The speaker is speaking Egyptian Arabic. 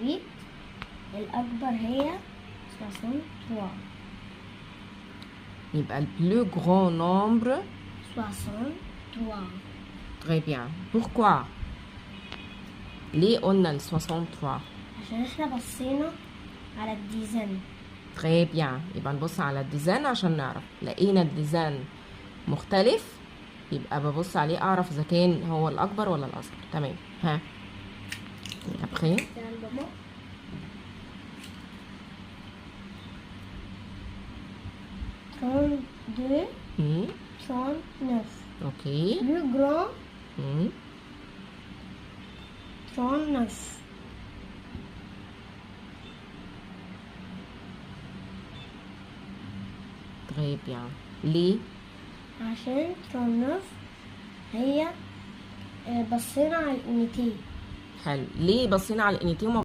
38. الأكبر هي 63. يبقى ال plus grand nombre. 63. Très bien. Pourquoi؟ ليه قلنا ال 63؟ عشان احنا بصينا على ال dizaine. Très bien. يبقى نبص على ال dizaine عشان نعرف. لقينا ال dizaine مختلف، يبقى ببص عليه اعرف اذا كان هو الاكبر ولا الاصغر. تمام. ها، après؟ ده 32. مم. 39. OK. Plus grand. مم. 39. Très bien. ليه؟ عشان 39 هي، بصينا على ال unité. حلو. ليه بصينا على ال unité وما